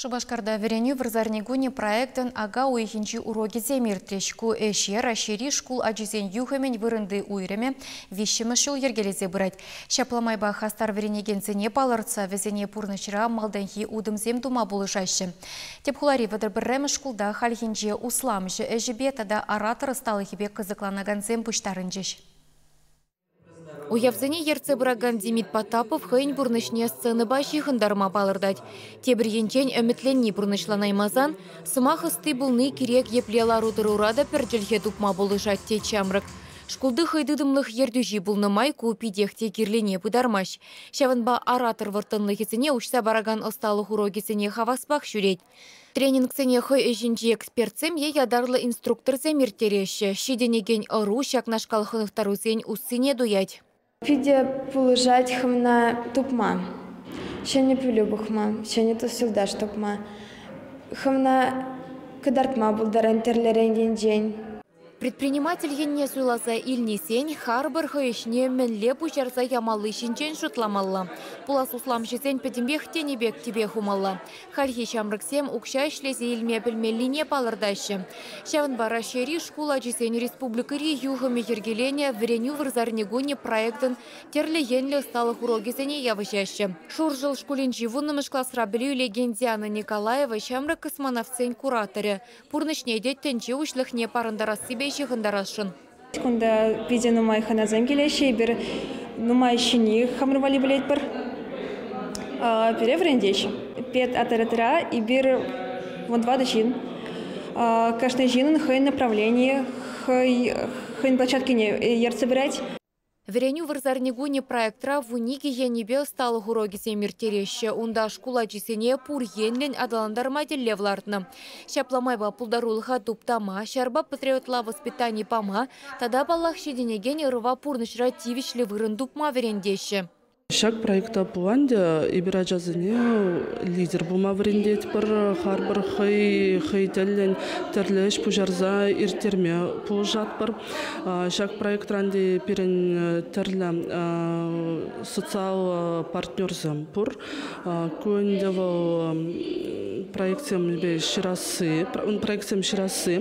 Шупашкарта «Вӗренӳ вырсарникунӗ» проектӑн ака уйӑхӗнчи урокӗсем иртрӗҫ. Ку ӗҫе Раҫҫейри шкул ачисен юхӑмӗн вырӑнти уйрӑмӗ виҫҫӗмӗш ҫул йӗркелесе пырать. Ҫапла майпа хастар вӗренекенсене палӑртса вӗсене пурнӑҫра малтанхи утӑмсем тума пулӑшаҫҫӗ. Тӗп хулари 31-мӗш шкулта хальхинче усламҫӑ ӗҫӗпе тата оратор ӑсталӑхӗпе кӑсӑкланакансем пуҫтарӑнчӗҫ. Уявсене ертсе пыракан Демид Потапов хӑйӗн пурнӑҫне сценӑпа ҫыхӑнтарма палӑртать. Тепӗр енчен, ӗмӗтленни пурнӑҫланаймасан, сӑмах ӑсти пулни кирек епле лару-тӑрура та пӗр чӗлхе тупма пулӑшать, тет ҫамрӑк. Шкулти хӑйтытӑмлӑх ертӳҫи пулнӑ май ку питех те кирлине пытармасть. Ҫавӑнпа оратор вӑрттӑнлӑхӗсене уҫса паракан ӑсталӑх урокӗсене хаваспах ҫӳрет. Тренингсене хӑй ӗҫӗнчи экспертсем е ятарлӑ инструкторсем ирттереҫҫӗ. Ҫитӗнекен ӑру ҫакнашкал хӑнӑхтарусен уссине туять. Питӗ пулӑшать хӑвна тупма, ҫӗнӗ пӗлӳ пухма, ҫӗнӗ тус-юлташ тупма, хӑвна кӑтартма пултаран тӗрлӗрен енчен. Предприниматель енне суйласа илнисен харпӑр хӑй ӗҫне мӗнле пуҫарса ямалли ҫинчен шутламалла. Пулас усламҫӑсен пӗтӗмпех тенӗ пек тӗпе хумалла. Хальхи ҫамрӑксем укҫа ӗҫлесе илме пӗлмеллине палӑртаҫҫӗ. Ҫавӑнпа Раҫҫейри шкул ачисен республикӑри юхӑмӗ йӗркеленӗ «Вӗренӳ вырсарникунӗ» проектӑн тӗрлӗ енлӗ ӑсталӑх урокӗсене явӑҫаҫҫӗ. Шуршӑл шкулӗнчи 10-мӗш класра пӗлӳ илекен Диана Николаева ҫамрӑк космонавтсен кураторӗ. Пурнӑҫне те тӗнче уҫлӑхне парӑнтарассипе ҫыхӑнтарасшӑн. Кунта питӗ нумай хӑнасем килеҫҫӗ. Эпир нумай ҫӗнни хамӑр валли пӗлетпӗр. Пире вӗрентеҫҫӗ. Педотрядра эпир 14 ҫын. Кашни ҫыннӑн хӑйӗн направленийӗ, хӑйӗн площадкине ертсе пырать. «Вӗренӳ вырсарникунӗ» проектра 12 енӗпе ӑсталӑх урокӗсем ирттереҫҫӗ. Унта шкул ачисене пур енлӗн аталантарма тӗллев лартнӑ. Ҫапла майпа пултарулӑха туптама, ҫарпа патриотла воспитани пама тата, паллах, ҫитӗнекен ӑрӑва пурнӑҫра тивӗҫлӗ вырӑн тупма вӗрентеҫҫӗ. Ҫак проекта пулан те эпир ачасене лидер пулма вӗрентетпӗр, харпӑр хӑй тӗллӗн тӗрлӗ ӗҫ пуҫарса ирттерме пулӑшатпӑр. Ҫак проектран те пирӗн тӗрлӗ социаллӑ партнерсем пур. Ку ӗнтӗ вӑл проектсемпе ҫырасси, проектсем ҫырасси,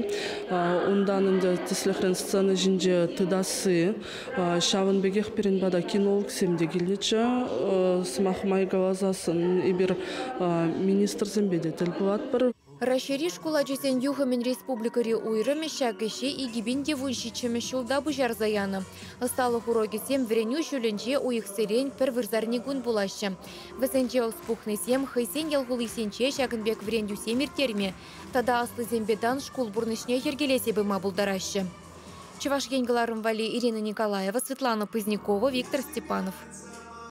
унтан ӗнтӗ тӗслӗхрен сцена ҫинче тытасси. Ҫавӑн пекех пирӗн пата кинологсем те килнӗччӗ. Сӑмах май каласассӑн эпир министрсемпе те тӗл пулатпӑр. Раҫҫейри шкул ачисен юхӑмӗн республикӑри уйрӑмӗ ҫак ӗҫе 2017-мӗш ҫулта пуҫарса янӑ. Ӑсталӑх урокӗсем вӗренӳ ҫулӗнче уйӑхсерен пӗр вырсарникун пулаҫҫӗ. Вӗсенче ӑс пухнисем хӑйсен ял хулисенче ҫакӑн пек вӗрентӳсем ирттерме тата аслисемпе тан шкул пурнӑҫне йӗркелесе пыма пултараҫҫӗ. Чӑваш Ен кӑларӑм валли Ирина Николаева, Светлана Позднякова, Виктор Степанов.